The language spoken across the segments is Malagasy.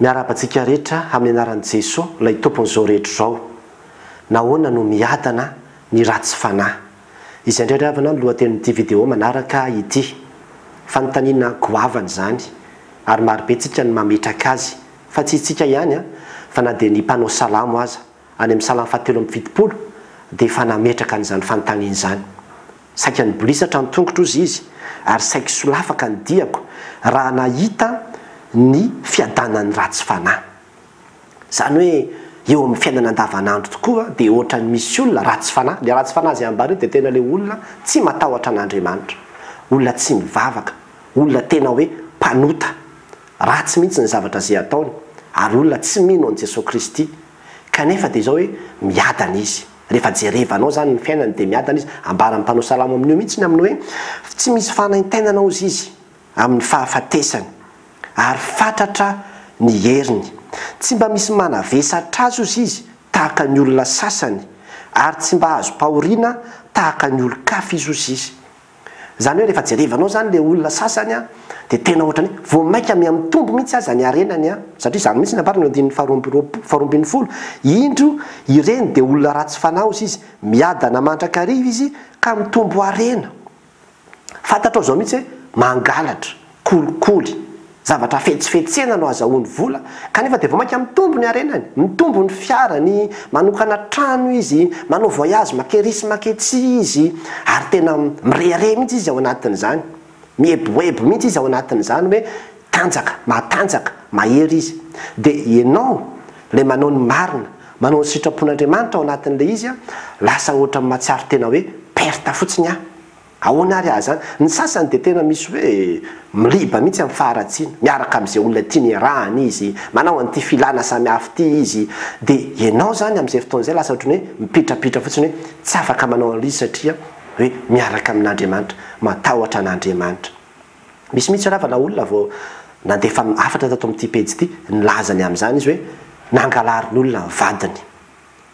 Miarahaba antsika rehetra amin'ny anaran'i Jesoa, ilay Tompon'izao rehetra izao. Nahoana no miadana ny ratsy fanahy? Izay indray ry havana no lohatenin'ity video manaraka ity. Fanontaniana goavana izany, ary marobe tsika no mametraka azy, fa tsy isika ihany fa na dia ny mpanao salamo aza, any amin'ny salamo fahatelo 73, dia efa nametraka an'izany fanontaniana izany. Saika nibolisatra ny tongotro hozy izy, ary saiky solafaka ny diako, raha nahita ny fiadanan'ny ratsy fanahy. Izany hoe eo amin'ny fiainana andavanandro tokoa dia ohatran'ny misy olona ratsy fanahy. Ilay ratsy fanahy izay ambara io dia tena ilay olona tsy matahotra an'Andriamanitra, olona tsy mivavaka, olona tena hoe mpanota, ratsy mihitsy ny zavatra izay ataony, ary olona tsy mino an'i Jesoa Kristy. Kanefa dia izao hoe miadana izy. Rehefa jerevanao izany ny fiainany dia miadana izy. Ambaran'ny mpanao salamo amin'io mihitsy ny amin'ny hoe tsy misy fanaintainana hozy izy amin'ny fahafatesany ary fatratra ny heriny. Tsy mba misy manavesatra azy hozy izy tahaka ny olona sasany ary tsy mba azom-pahoriana tahaka ny olon-kafa izy hozy izy. Izany hoe rehefa jerevanao izany ilay olona sasany an, dia tena ohatran'ny hoe vao mainka miha-mitombo mihitsy aza ny harenany an, satria izany mihitsy no ambarany eo andininy faharoa amby roapolo, faharoa 12, indro ireny dia olona ratsy fanahy hozy izy, miadana mandrakariva izy ka mitombo harena. Fantatrao izao mihitsy hoe mangalatra, kolikoly, zavatra fetsifetsena no azahoany vola, kanefa dia vao mainka mitombo ny harenany, mitombo ny fiarany, manokana trano izy, manao voyage makery sy maketsy izy, ary tena mirehareha mihitsy izy ao anatin'izany, mieboebo mihitsy izy ao anatin'izany hoe tanjaka, matanjaka, mahery izy. Dia ianao ilay manao ny marina, manao ny sitrapon'Andriamanitra ao anatin'ilay izy, lasa ohatran'ny mahatsiaro tena hoe perte fotsiny aho. Ahoana ary aza zany? Ny sasany dia tena misy hoe miliba mihitsy amin'ny faharatsiana, miaraka amin'izay olona tiany iarahana izy, manao an'ity filana samihafa ity izy, dia ianao zany amin'izay fotoana izay lasa ohatran'ny hoe mipitrapitra fotsiny hoe tsy afaka manao an'ilay izy satria hoe miaraka amin'Andriamanitra, matahotra an'Andriamanitra. Misy mihitsy raha na olona vao nandefa hafatra tato amin'ity pejy ity, nilaza ny amin'izany izy hoe nangalarin'olona ny vadiny.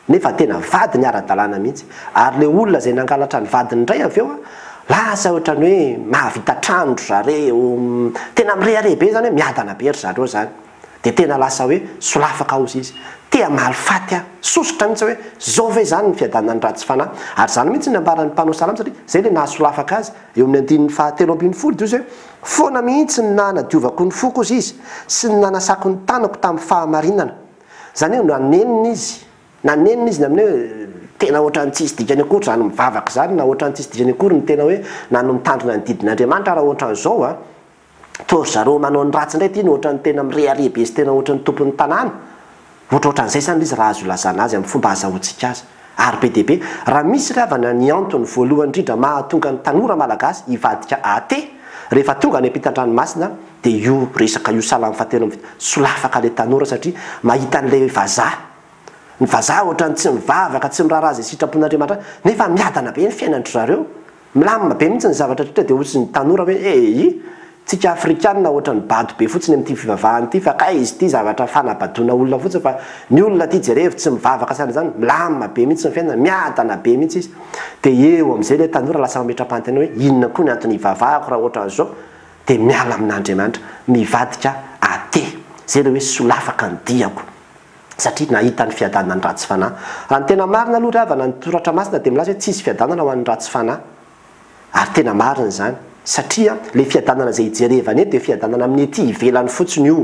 Nefa tena vadiny ara-dalàna mihitsy. Ary le olona izay nangalatra ny vadiny indray avy eo lasa ohatran'ny hoe mahavita trano ry zareo, tena mirehareha be izany hoe miadana be ry zareo izany. Dia tena lasa hoe solafaka hozy izy. Te hamaly faty aho. Sosotra mihitsy hoe zao ve izany ny fiadanan'ny ratsy fanahy. Ary izany mihitsy no nambaran'ny mpanao salamo satria izay ilay nahasolafaka azy. Eo amin'ny andininy fahatelo 12 dia hozy hoe, Foana mihitsy ny nanadiovako ny foko hozy izy, sy ny nanasako ny tanako tamin'ny fahamarinana. Izany hoe nanenina izy, nanenina izy ny amin'ny hoe tena ohatran'ny tsisy dikany akory izany mivavaka izany na ohatran'ny tsisy dikany akory ny tena hoe na ny mitandrina ny didin'Andriamanitra raha ohatran'izao a! Toa ry zareo manao ny ratsy indray ity no ohatran'ny tena mirehareha be sy tena ohatran'ny tompon'ny tanàna. Ohatrohatran'izay izany ilay izy raha azo ilazana azy amin'ny fomba azahoantsika azy. Ary be dia be, raha misy ry havana ny antony voalohany indrindra mahatonga ny tanora malagasy hivadika athée rehefa tonga any ampitan-dranomasina dia io resaka io salamo fahatelo amby solafaka ilay tanora satria mahita an'ilay vazaha. Ny vazaha ohatran'ny tsy mivavaka, tsy miraharaha izay sitrapon'Andriamanitra nefa miadana be ny fiainan-dry zareo. Milamina be mihitsy ny zavatra rehetra dia hozy ny tanora hoe eii tsika afrikana ohatran'ny bado be fotsiny amin'ity fivavahana ity fa kay izy ity zavatra fanabadoana olona fotsiny fa ny olona aty jerevo tsy mivavaka sy an'izany, milamina be mihitsy ny fiainana, miadana be mihitsy izy. Dia eo amin'izay ilay tanora lasa mametra-panontaniana hoe inona koa ny antony hivavahako raha ohatran'izao? Dia miala amin'Andriamanitra, mivadika athée. Izay ilay hoe solafaka ny diako. Satria nahita ny fiadanan'ny ratsy fanahy. Raha ny tena marina aloha ry havana, ny Soratra Masina dia milaza hoe tsisy fiadanana ho an'ny ratsy fanahy. Ary tena marina izany. Satria ilay fiadanana izay ijerevana eto dia fiadanana amin'ny ety ivelany fotsiny io.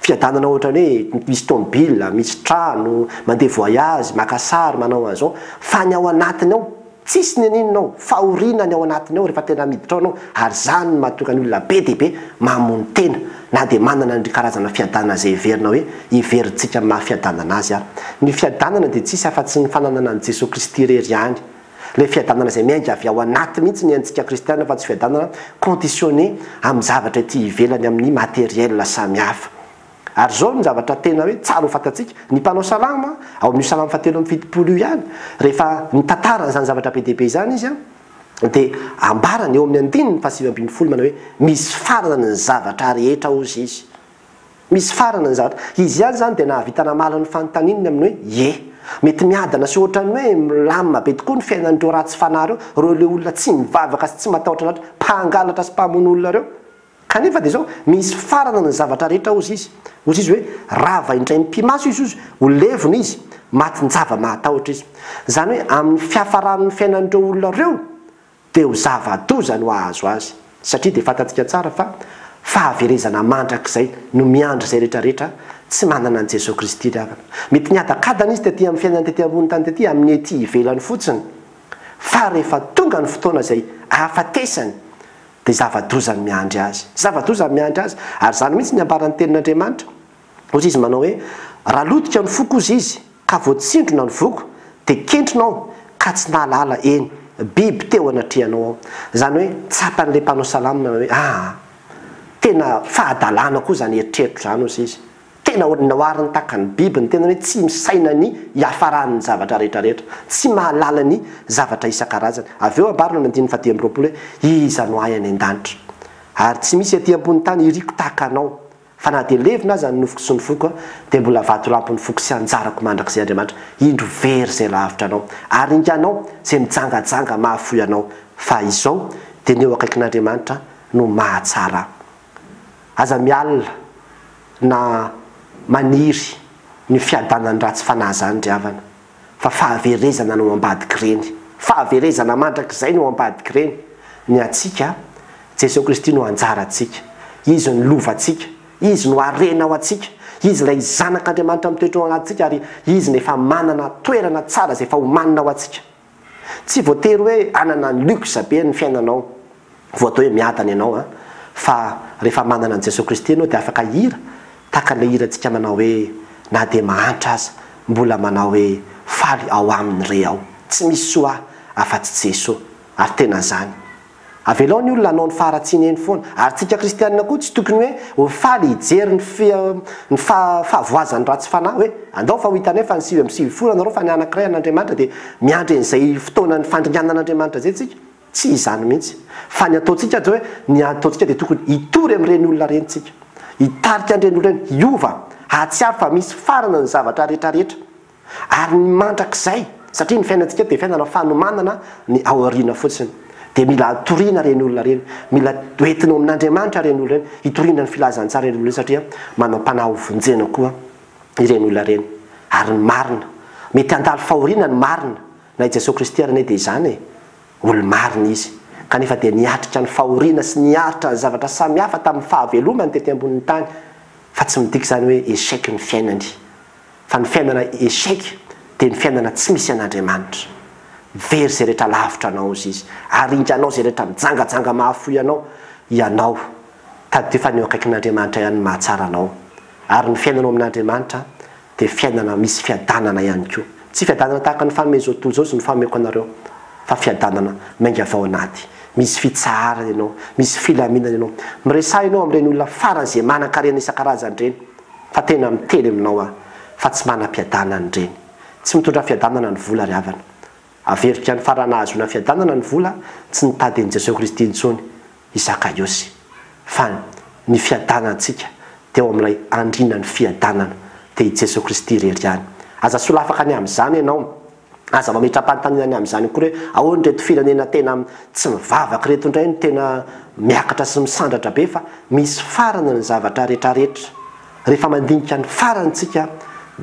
Fiadanana ohatran'ny hoe misy tomobile, misy trano, mandeha voyage, maka sary, manao an'izao. Fa ny ao anatiny ao, tsisy n'inon'inona ao. Fahoriana ny ao anatiny ao rehefa tena miditra ao ianao. Ary izany no mahatonga ny olona be dia be mamono tena, na dia manana ny karazana fiadanana izay heverina hoe heverintsika amin'ny maha fiadanana azy ary. Ny fiadanana dia tsisy afa-tsy ny fananana an'i Jesoa Kristy irery ihany. Ilay fiadanana izay miainga avy ao anaty mihitsy ny antsika kristiana fa tsy fiadanana conditionné amin'ny zavatra ety ivelany amin'ny matériel samihafa. Ary izao ny zavatra tena hoe tsara ho fantatsika, ny mpanao salamo ao amin'io salamo fahatelo 72 io ihany, rehefa nitantara an'izany zavatra be dia be izany izy dia ambarany eo amin'ny andininy faha 19 manao hoe misy farany ny zavatra rehetra hozy izy. Misy farany ny zavatra. Izy ihany izany dia nahavita namaly ny fanontaniany ny amin'ny hoe ie. Mety miadana sy ohatran'ny hoe milamina be tokoa ny fiainan'ireo ratsy fanahy ireo, ireo ilay olona tsy mivavaka sy tsy matahotra an'Atra, mpangalatra sy mpamono olona ireo. Kanefa dia izao, misy farana ny zavatra rehetra hozy izy. Hozy izy hoe, rava indray mipi-maso izy hozy, ho levona izy, matin-java-mahatahotra izy. Izany hoe amin'ny fiafaran'ny fiainan'ireo olona ireo dia ho zava-doza no hahazo azy. Satria dia fantatsika tsara fa fahaverezana mandrakizay no miandry izay rehetra rehetra tsy manana an'i Jesoa Kristy ry havana. Mety niadakadana izy tety amin'ny fiainany tety ambony tany tety amin'ny ety ivelany fotsiny fa rehefa tonga ny fotoana izay ahafatesany dia zava-doza ny miandry azy. Zava-doza ny miandry azy. Ary izany mihitsy ny ambaran'ny Tenin'Andriamanitra. Hozy izy manao hoe, Raha lotika ny foko, hozy izy, ka voatsindrona ny voko, dia kentrina aho, ka tsy nahalala, eny, biby teo anatrehanao aho. Izany hoe, tsapan'ilay mpanao salamo manao hoe, Aa! Tena fahadalana koa izany eritreritro izany, hozy izy. Tena nohariny tahaka ny biby ny tenany hoe tsy misaina ny hiafaran'ny zavatra rehetra rehetra, tsy mahalala ny zavatra isan-karazany. Avy eo ambarany amin'ny andininy fahadimy amby 20 hoe, Iza no ahy any an-danitra? Ary tsy misy ety ambony tany iriko tahaka anao. Fa na dia levona aza ny nofoko sy ny foko, dia mbola vatolampin'ny foko sy anjarako mandrakizay Andriamanitra. Indro very izay lavitra anao, ary inganao izay mijangajanga mahafoy anao. Fa izao dia ny eo akaikin'Andriamanitra no mahatsara. Aza mialona na maniry ny fiadanan'ny ratsy fanahy izany ry havana, fa fahaverezana no ao ambadik'ireny. Fahaverezana mandrakizay no ao ambadik'ireny. Ny antsika, Jesoa Kristy no anjarantsika. Izy no lovantsika. Izy no harena ho antsika. Izy ilay Zanak'Andriamanitra mitoetra ao anatintsika ary Izy no efa manana toerana tsara izay efa omanina ho antsika. Tsy voatery hoe hanana ny luxe be ny fiainanao vao atao hoe miadana ianao an, fa rehefa manana an'i Jesoa Kristy ianao dia afaka hihira tahaka ilay hirantsika manao hoe na dia mahantra aza mbola manao hoe faly ao aminy re aho, tsy misy soa ahy afa-tsy Jesoa, ary tena zany. Avelao ny olona hanao ny faharatsiany eny foana. Ary tsika kristianina koa tsy tokony hoe ho faly hijery ny ny fahavoazan'ny ratsy fanahy hoe andao fa ho hitanay fa ny 99 anareo fa ny anankiray an'Andriamanitra dia miandry an'izay fotoanan'ny fandringanan'Andriamanitra izay tsika. Tsy izany mihitsy. Fa ny ataontsika dia hoe ny ataontsika dia tokony hitory amin'ireny olona ireny tsika. Hitarika an'ireny olona ireny hiova, hahatsiaro fa misy farany ny zavatra rehetra rehetra. Ary ny mandrakizay, satria ny fiainantsika dia fiainana fanomanana ny aoriana fotsiny. Dia mila toriana ireny olona ireny, mila hoentina ao amin'Andriamanitra ireny olona ireny, hitoriana ny filazantsara ireny olona ireny satria manam-panahy ho vonjena koa ireny olona ireny. Ary ny marina, mety handalo fahoriana ny marina, na i Jesoa Kristy ary anie dia izany e, olo-marina Izy, kanefa dia niatrika ny fahoriana sy niaritra ny zavatra samihafa tamin'ny fahavelomany tety ambonin'ny tany, fa tsy midika izany hoe échec ny fiainany. Fa ny fiainana échec dia ny fiainana tsy misy an'Andriamanitra. Very izay rehetra lavitra anao hozy izy, ary ringanao izay rehetra mijangajanga mahafoy anao, ianao. Tadidio fa ny eo akaikin'Andriamanitra ihany no mahatsara anao. Ary ny fiainanao amin'Andriamanitra dia fiainana misy fiadanana ihany koa. Tsy fiadanana tahaka ny fanomen'izao tontolo izao izy no fanomeko anareo, fa fiadanana miainga avy ao anaty. Misy fitsaharana ianao, misy filaminana ianao. Miresaha ianao amin'ireny olona faran'izay manan-karena isan-karazany ireny. Fa tena miteny aminao aho fa tsy manam-piadanana ireny. Tsy mitondra fiadanana ny vola ry havana. Averiko ihany fa raha nahazoana fiadanana ny vola, tsy nitady an'i Jesoa Kristy intsony i Zakaiosy. Fa ny fiadanantsika dia ao amin'ilay Andrianan'ny fiadanana, dia i Jesoa Kristy irery ihany. Aza solafaka ny amin'izany ianao. Aza mametra-panontaniana ny amin'izany akory hoe ahoana ireto firenena tena tsy mivavaka ireto indray no tena miakatra sy misandratra be fa misy farany ny zavatra retraretra. Rehefa mandinika ny farany tsika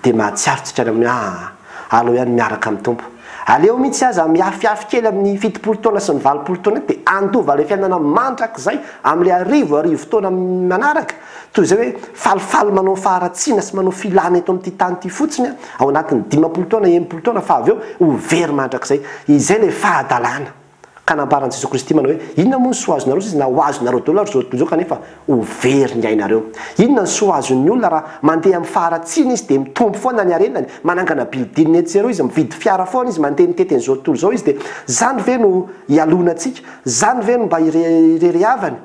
dia mahatsiaro tsika any amin'ny hoe aa aleo ihany miaraka amin'ny Tompo. Aleo mihitsy aza miafiafy kely amin'ny 70 taona sy ny 80 taona ety dia handova ilay fiainana mandrakizay amin'ilay arivo arivo taona manaraka. Toy izay hoe falifaly manao faharatsiana sy manao filana eto amin'ity tany ity fotsiny ao anatin'ny 50 taona, 60 taona fa avy eo ho very mandrakizay. Izay ilay fahadalana. Ka nambaran'i Jesoa Kristy manao hoe, inona moa ny soa azonareo sisa na ho azonareo daholo ary izao tontolo izao kanefa ho very ny ainareo. Inona ny soa azon'ny olona raha mandeha amin'ny faharatsiana izy dia mitombo foana ny harenany, manangana building etsy sy eroa izy, mividy fiara foana izy, mandeha mitety an'izao tontolo izao izy dia izany ve no hialonantsika? Izany ve no mba hirerehavany?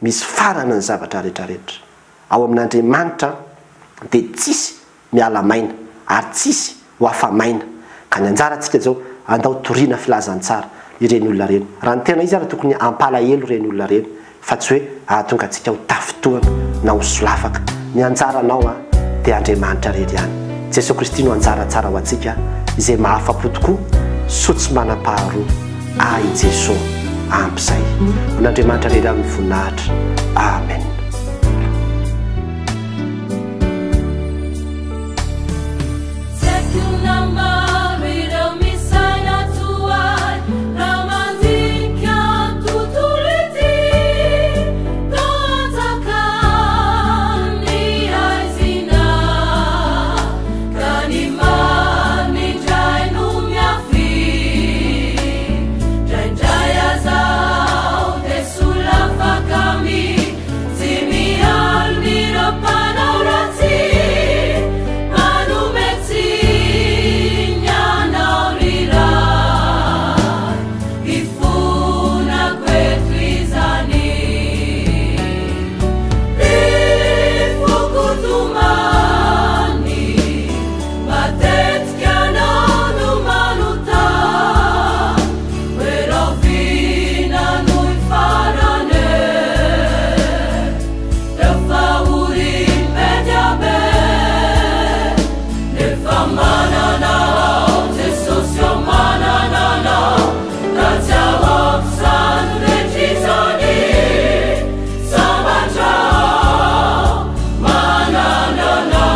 Misy farany ny zavatra retraretra. Ao amin'Andriamanitra dia tsisy miala maina ary tsisy ho afa-maina. Ka ny anjarantsika izao, andao toriana filazantsara ireny olona ireny. Raha ny tena izy ary tokony hampalahelo ireny olona ireny fa tsy hoe hahatonga antsika ho tafintohina na ho solafaka. Ny anjaranao an dia Andriamanitra irery ihany. Jesoa Kristy no anjara tsara ho antsika izay mahafa-po tokoa, soa tsy manam-paharoa. Ahy Jesoa. Ampy izay. Ho an'Andriamanitra irery amin'ny voninahitra. Amen. Tsy haiko na maro ireo misaina toa ahy raha mandinika tontolo ity toa anjakan'ny haizina ka ny marina indray no miafy. Indraindray aza aho dia solafaka mihitsy mialona ireo mpanao ratsy manome tsiny anao ry Ray. Ifonako eto izany. Ry foko tomany, matetika anao no manota. Hoe rahoviana no hifarana e? Reo fahoriany be dia be, nefa manana aho Jesosy ô, manana Anao, ka tsy ahoako izany rehetra izany. Sambatra aho manana Anao,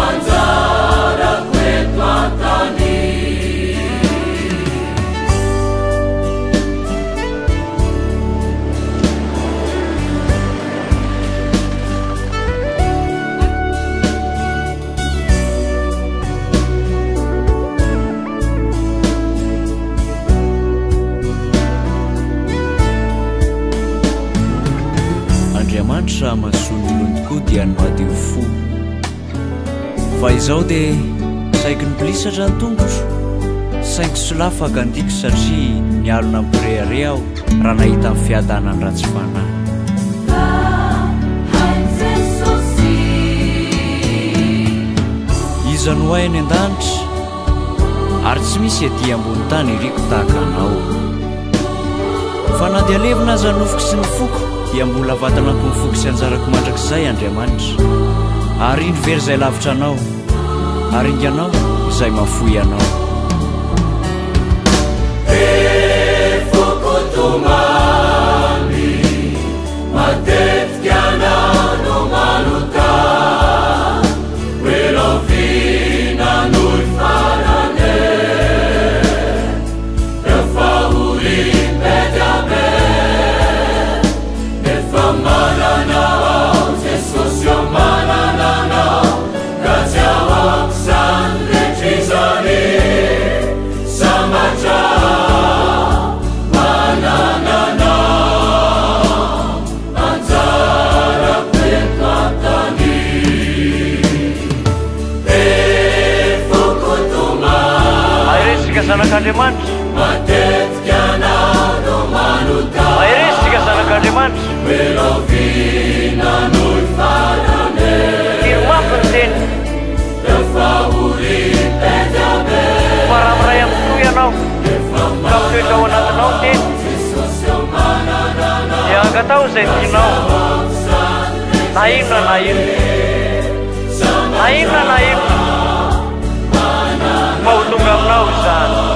anjarako eto an-tany. Andriamanitra mahasoa ny olony tokoa dia ny madio fo. Fa izao dia saiky nibilisatra ny tongotro, saingy solafaka ny diako satria nialona ampirehareha aho raha nahita ny fiadanan'ny ratsy fanahy. Fa hain'i Jesosy. Iza no hay any an-danitra? Ary tsy misy ety ambony tany iriko tahaka anao. Fa na dia levona aza ny nofoko sy ny foko, dia mbola vatanako ny foko sy anjarako mandrakizay Andriamanitra. Ary indro very izay lavitra anao, ary inganao izay mahafoy anao. Be foko tomany, matetika anao no manontany hoe rahoviana no hifarana e? Reo fahoriam-be dia be, nefa manana aho Jesosy ô, manana Anao, ka tsy ahoako izany rehetra izany. Sambatra aho manana Anao, anjarako eto an-tany. Be foko tomany, Mahereza zanak'Andriamanitra. matetika anao no manontany Mahereza zanak'Andriamanitra. hoe rahoviana no hifarana e? Tiro mafy ny teny. Reo fahoriam-be dia be, Fa raha miray amin'ny tokoa ianao, ka mitoetra ao anatinao ny teny, Jesosy ô, manana Anao, dia angataho izay tianao, na inona na inona, na inona na inona, fa ho tonga aminao izany.